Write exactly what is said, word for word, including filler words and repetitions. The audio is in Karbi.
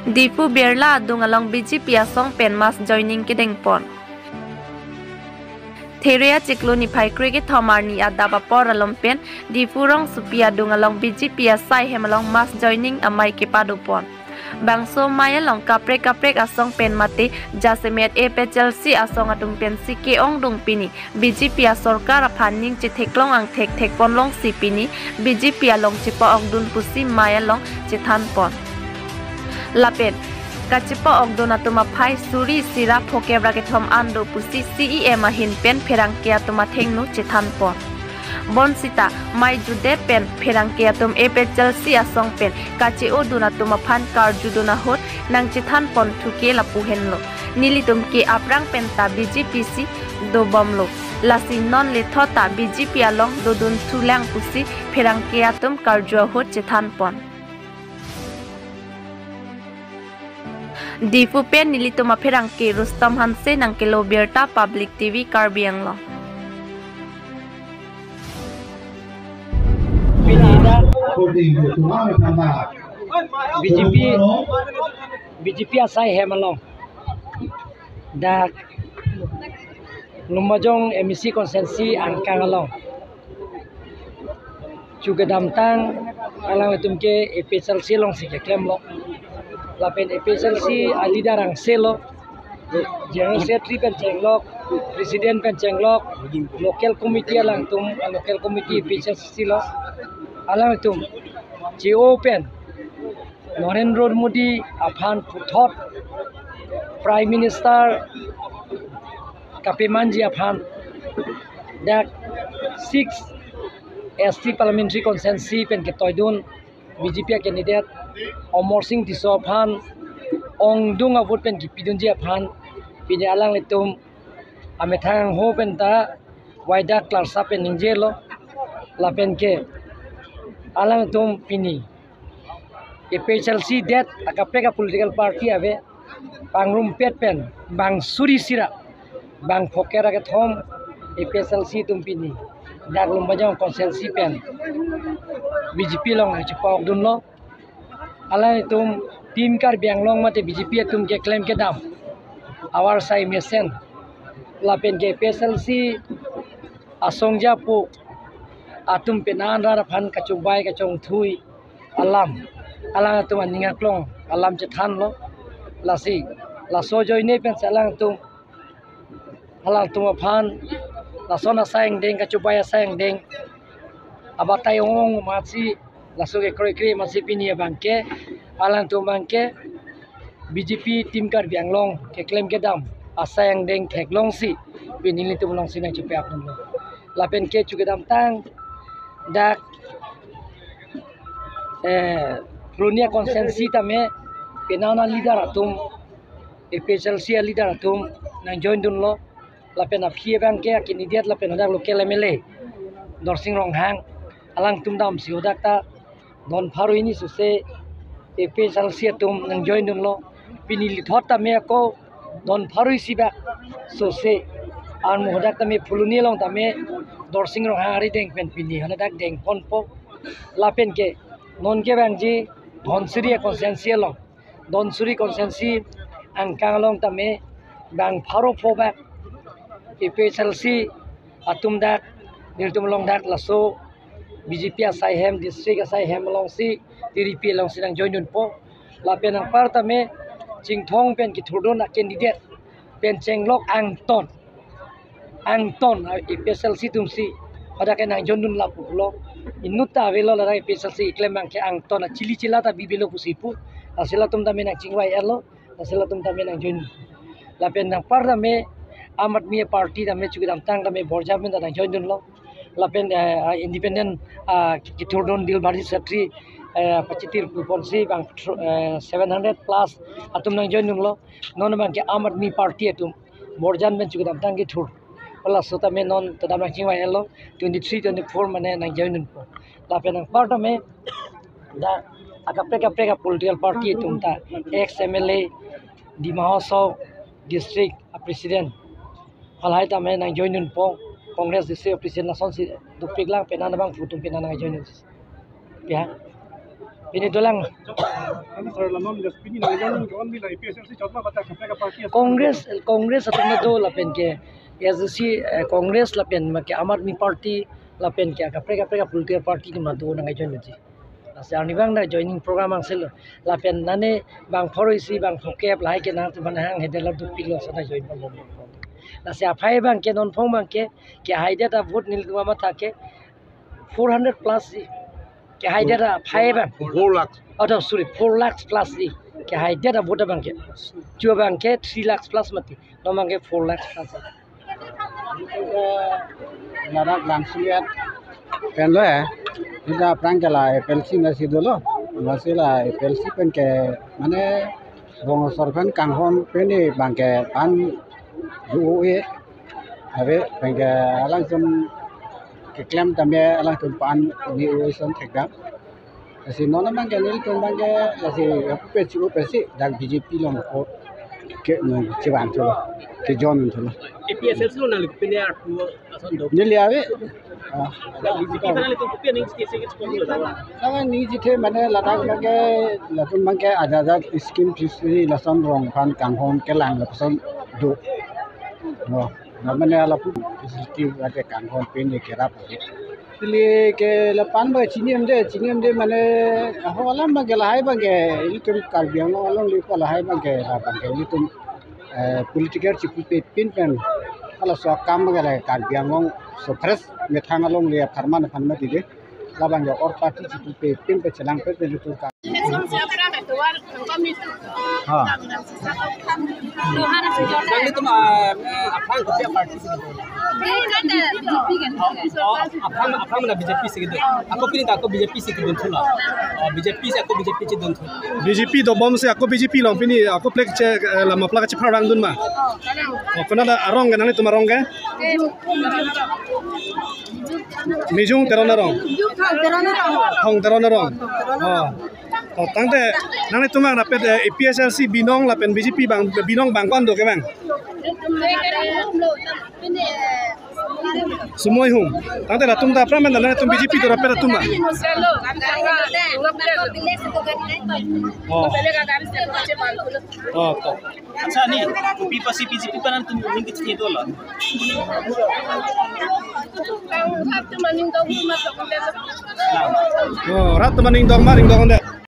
Diphu Birla adung along B J P asong pen mass joining kedengpon. There achiklo niphai krekethom arni adap apor along pen Diphu rongsopi adung along B J P asai hem along mass joining amei kepadopon. Bangso amei along kaprek kaprek asong pen mate jasemet A P H L C asong atum pensi ke-ongdung pini B J P asorkar aphan ning chetheklong angthek thekponlongsi pini B J P along chepa-okdun pusi amei along chethanpon. Lapen kachepa-okdun atum aphai suri sira phokep ra kethom an do pusi C E M ahin pen pherangke atum athengno chethanpon. Bonsita amei jutdet pen pherangke atum A P H L C asong pen kache-odun atum aphan karjudun ahut nangchethanpon thuke lapu henlo. Nelitum ke aphrang penta B J P si dobomlo. Lasi non lethot ta B J P along dodun thulang pusi pherangke atum karju ahut chethanpon. Diphu pen nelitum apherangke Rustom Hanse nangkelo birta Public T V Karbi Anglong. Pini dak B J P, B J P asai hem along dak Lumbajong M A C constituency angkang along chu kedamtang alanglitum ke A P H L C alongsi keklemlo. Lapen A P H L C aleader angse lo. General Secretary pen chenglok, President pen chenglok, local committee alangtum, local committee A P H L C lo. Alangtum che-o pen Narendra Modi aphan puthot Prime Minister kapemanji aphan dak six S T Parliamentary Constituency pen ketoidun B J P candidate Amarsing Tisso aphan ongdung avote pen kipidunji aphan pini alanglitum amethang ho penta waidak klarsa pen ningjelo. Lapen ke alangtum pini A P H L C det akaprek a political party ave pangrumpet pen bang suri sira bang phokep ra kethom A P H L C atum pini dak Lumbajong constituency pen B J P along chepa-okdunlo. Alangtum Team Karbi Anglong mate B J P atum keklem kedam avarsai mesen lapen ke A P H L C asong japo atum penan rat aphan kachongbai kachongthui alam alangtum aning aklong alam chethanlo. Lasi laso ajoine pensi alangtum alangtum aphan lason asai angdeng kachongbai asai angdeng abatai ong-ong amatsi laso kekroikre amatsi pini abangke alangtum abangke B J P Team Karbi Anglong keklem kedam asai angdeng theklongsi pini nelitum alongsi nangchepa-okdunlo. Lapen ke chu kedamtang dak eh Phuloni constituency tame penan aleader atum A P H L C aleader atum nangjoindunlo. Lapen aphi abangke candidate lapen hadak local M L A Dorsing Ronghang alangtum damsi hadak ta don pharo hini sose A P H L C atum nangjoindunlo. Pini lethot tame ako don pharo isi bak sose armu hadak tame Phuloni along tame Dorsing Ronghang arideng pen pini hadak dengponpo. Lapen ke non kevangji Dhansiri constituency along Dhansiri constituency angkang along tame bang pharo pho bak A P H L C atum dak nelitum along dak laso B J P asai hem district asai hem alongsi T D P alongsi nangjoindunpo. Lapen anpar tame Chinthong pen kethurdun a candidate pen chenglok angton angton A P H L C atumsi hadak ke nangjoindun lapulo. Inut ta avelo ladak A P H L C keklem abangke angton achili chila ta bibilo pusi pu. Lasi latum tame nangchingvai-etlo. Lasi latum tame nangjoin. Lapen anpar tame Aam Aadmi Party tame chu kedamtang tame Borjan pen ta nangjoindunlo. Lapen eh, ah, independent ah, kethurdun Dilbhari Chetri eh, pachitir puponsi bang eh, seven hundred plus atum nangjoindunlo. Non abangke Aam Aadmi Party atum Borjan pen chu kedamtang kethur. Halaso tame non ta dam nangchingvai-etlo twenty-three twenty-four mane nangjoindunpo. Lapen anpar tame dak akaprek kaprek a political party atum ta ex M L A Dima Hasao district a president halahai tame nangjoindunpo. Congress district a president lasonsi dopiklang penan abang putum penan nangjoindun. Ya. Pini dolang. Ano, sir, lamam das pini nangjon kawan bila A P H L C chotma bata kaprek aparty as- Congress, Congress atum na do lapen ke A S D C, eh, Congress lapen ma ke Aam Aadmi Party lapen ke kaprek kaprek political party atum na do nang join ji. Lasi arnivang na joining program angselo. Lapen nane bang pharo isi bang phokep lahai ke nangtum aphan hang hede la dopiklo, sa na join bom bom bom. Lasi aphai abang ke non phong abang ke, kehaidet avote nelitum amatha ke four hundred plus si. Kehaidet aphai abang. Four lakhs. Oh, no, sorry, four lakhs plus si. Kehaidet avote abang ke. Chu abang ke three lakhs plus mati. Non abang ke four lakhs plus. Ladak langsuliat pen lo ya. Kita aphrang ke la A P H L C na si dolo. Masih la A P H L C pen ke mane rong asor aphan kanghon pen ni abang ke pan do-o-e. Ave pen ke alangtum keklem tame alangtum pan ni o son thekdam. Lasi non abang ke nelitum abang ke lasi apu pe chu pe si dak B J P along ko ke nung chevang chulo, ke join chulo. A P H L C along nangli pine arpu ason do. Neli ave. Ah. Dak B J P aphan nangtum kopi aning state se ke chukong lo dawa. Sanga ni jithe mane ladak abang ke latum abang ke ajat ajat scheme three lason rong aphan kanghon kelang lapuson do. Oh, mane lapu facility ade kanghon pen ni kerap. Ili ke lapu abang chini em de, chini em de mane aho alam abang ke lahai abang ke ilitum Karbi Anglong along lipo lahai abang ke la abang ke ilitum, eh, political chipupe pin pen halaso akam abang ke la Karbi Anglong so fresh methang along le apharman aphan mati de. Labang ke or party chipupe pin pe chelang pe pen ilitum ka. Ha. Nanglitum, ah, ah, aphrang kopi aparty si kedo? Oh, oh, aphrang, aphrang na B J P si kedo. Ako pini ta ako B J P si kedun thula. Oh, B J P si ako B J P si dun thula. B J P dobom si ako B J P along pini ako plek che, eh, lama plak che pharang dun ma. Oh, konat arong ke nanglitum arong ke? Mijung Teron arong. Thong Teron arong. Oh. Oh, tangte nanglitum abang rapet, eh, A P H L C binong lapen B J P abang binong bang ko-an do ke abang? Sumoi hum. Tangte latum ta aphrang nanglitum B J P do rapet atum ma? Oh. Oh, to. Accha, ni, kopi apotsi B J P aphan nangtum ning kecil itu lo. Oh, rat atum aning dong ma, ning dong de.